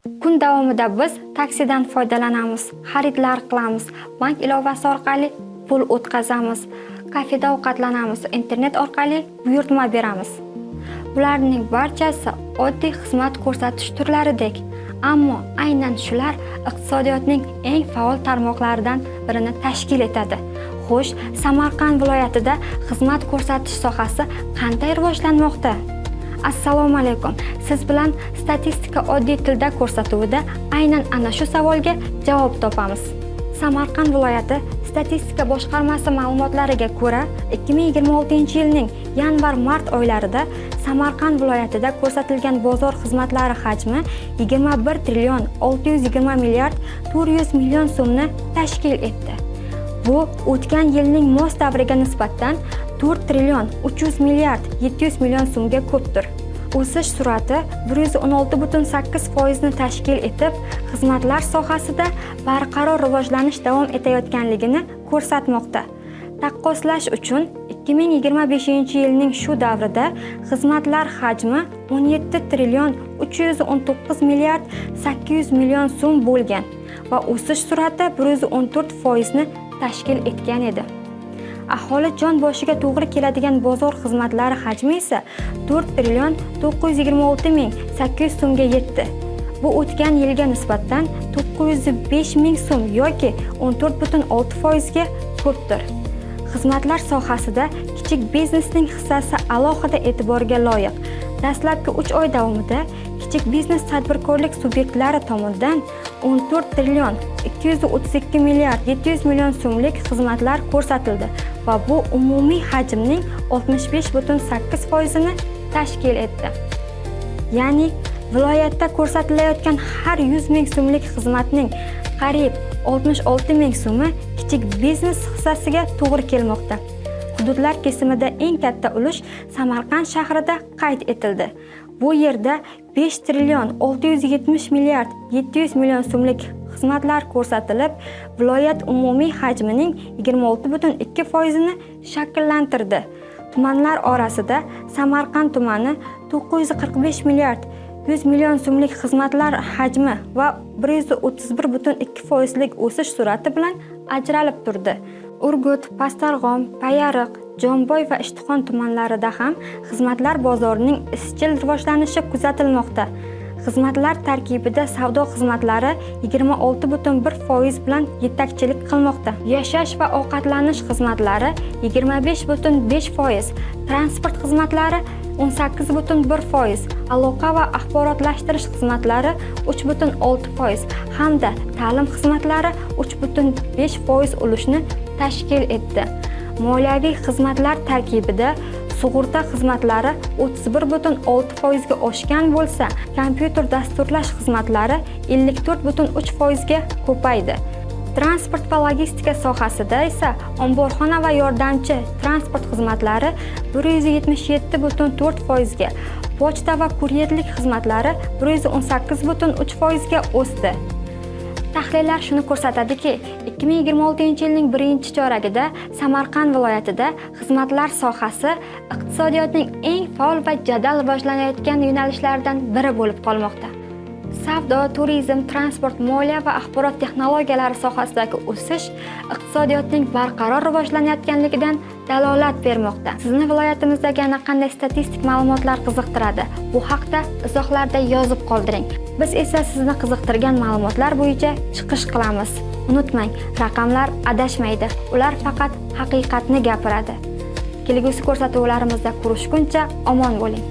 Kun davomida biz taksidan foydalanamiz, xaridlar qilamiz, bank ilovasi orqali pul o'tkazamiz, kafeda ovqatlanamiz, internet orqali buyurtma beramiz. Bularning barchasi oddiy xizmat ko'rsatish turlaridek, ammo aynan shular iqtisodiyotning eng faol tarmoqlaridan birini tashkil etadi. Xo'sh, Samarqand viloyatida xizmat ko'rsatish sohasi qanday rivojlanmoqda? Assalomu alaykum. Siz bilan "Statistika oddiy tilda" ko'rsatuvida aynan ana shu savolga javob topamiz. Samarqand viloyati statistika boshqarmasi ma'lumotlariga ko'ra, 2026-yilning yanvar-mart oylarida Samarqand viloyatida ko'rsatilgan bozor xizmatlari hajmi 21 trillion 620 milliard 400 million so'mni tashkil etdi. Bu o'tgan yilning mos davriga nisbatan 4 trillion 300 milliard 700 million so'mga ko'pdir. O'sish sur'ati 116,8% ni tashkil etib, xizmatlar sohasida barqaror rivojlanish davom etayotganligini ko'rsatmoqda. Taqqoslash uchun, 2025-yilning shu davrida xizmatlar hajmi 17 trillion 319 milliard 800 million so'm bo'lgan va o'sish sur'ati 114% ni tashkil etgan edi. Aholi jon boshiga to'g'ri keladigan bozor xizmatlari hajmi esa 4 trillion 926 ming 800 so'mga yetdi. Bu o'tgan yilga nisbatan 905 ming so'm yoki 14,6% ga ko'pdir. Xizmatlar sohasida kichik biznesning hissasi alohida e'tiborga loyiq. Dastlabki 3 oy davomida kichik biznes tadbirkorlik subyektlari tomonidan 14 trillion 232 milliard 700 million so'mlik xizmatlar ko'rsatildi va bu umumiy hajmning 65,8 foizini tashkil etdi. Ya'ni viloyatda ko'rsatilayotgan har 100 ming so'mlik xizmatning qariyb 66 ming so'mi kichik biznes hissasiga to'g'ri kelmoqda. Hududlar kesimida eng katta ulush Samarqand shahrida qayd etildi. Bu yerda 5 trillion 670 milliard 700 million so'mlik xizmatlar ko'rsatilib, viloyat umumiy hajmining 26,2 foizini shakllantirdi. Tumanlar orasida Samarqand tumani 945 milliard 100 million so'mlik xizmatlar hajmi va 131,2 foizlik o'sish sur'ati bilan ajralib turdi. Urgut, Pastdarg'om, Payariq, Jomboy va Ishtixon tumanlarida ham xizmatlar bozorining izchil rivojlanishi kuzatilmoqda. Xizmatlar tarkibida savdo xizmatlari 26,1 foiz bilan yetakchilik qilmoqda. Yashash va ovqatlanish xizmatlari 25,5 foiz, transport xizmatlari 18,1 foiz, aloqa va axborotlashtirish xizmatlari 3,6 foiz hamda ta'lim xizmatlari 3,5 foiz ulushni tashkil etdi. Moliyaviy xizmatlar tarkibida sug'urta xizmatlari 31,6 foizga oshgan bo'lsa, kompyuter dasturlash xizmatlari 54,3 foizga ko'paydi. Transport va logistika sohasida esa omborxona va yordamchi transport xizmatlari 177,4 foizga, pochta va kuryerlik xizmatlari 118,3 foizga o'sdi. Tahlillar shuni ko'rsatadiki, 2026-yilning birinchi choragida Samarqand viloyatida xizmatlar sohasi iqtisodiyotning eng faol va jadal rivojlanayotgan yo'nalishlaridan biri bo'lib qolmoqda. Savdo, turizm, transport, moliya va axborot texnologiyalari sohasidagi o'sish iqtisodiyotning barqaror rivojlanayotganligidan dalolat bermoqda. Sizni viloyatimizdagi yana qanday statistik ma'lumotlar qiziqtiradi? Bu haqda izohlarda yozib qoldiring. Biz esa sizni qiziqtirgan ma'lumotlar bo'yicha chiqish qilamiz. Unutmang, raqamlar adashmaydi. Ular faqat haqiqatni gapiradi. Kelgusi ko'rsatuvlarimizda ko'rishguncha omon bo'ling.